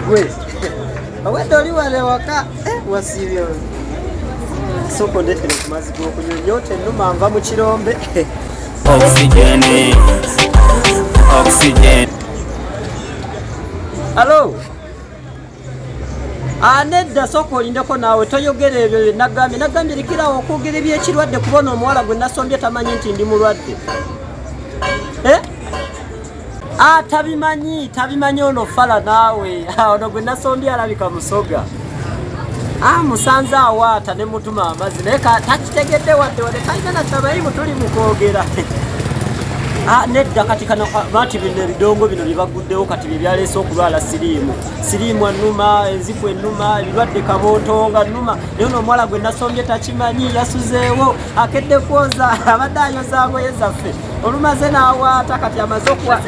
Gwe obwedda oli wano ewaka, wasiibye? Sooka ondeetere ku mazzi g'okunywa, ennyonta ennuma, nva mu kirombe. Oxygen, oxygen. Alo? Ah, nedda, sooka olindeko naawe, toyogera ebyo bye nagambye. Nagambye lekerawo okwogera ebyekirwadde, kubona omuwala gwe nasombye tamanyi nti ndi mulwadde. Eh? Ah, tabimanyi, tabimanyi ono fala naawe. Ah, ono gwe nasombye alabika musoga. Ah, musanze awaata ne mutuma amazzi, naye takitegedde wadde wadde, talina nakyabayimu, tuli mu kwogera. Ah, nedda, kati kano bati bino ebidongo bino bye baguddewo kati bye byaleese okulwala siriimu. Siriimu ennuma, enziku ennuma, ebirwadde kabootonga nnuma, naye ono omuwala gwe nasombye takimanyi, yasuzeewo, akedde kwoza, abadde ayoza ngoye zaffe, olumaze n'awaata, kati amaze okuwa.